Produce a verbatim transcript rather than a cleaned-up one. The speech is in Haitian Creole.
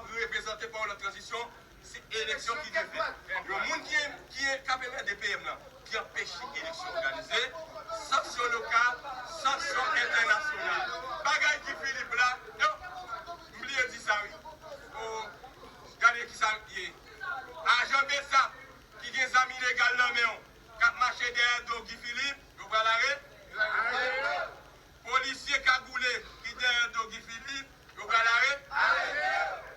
Reprezante pa w nan tranzisyon, se eleksyon ki dwe fèt. Yon moun ki, ki kapab ede P M nan, ki anpeche eleksyon òganize, sanksyon lokal, sanksyon entènasyonal. Bagay Guy Philippe la, yo, m bliye di sa wi. O, gade ki sa ye. Ajan BSAP ki gen zam ilegal nan men w, k ap mache dèyè do Guy Philippe, yo pral arete. Polisye kagoule ki dèyè do Guy Philippe, yo pral arete.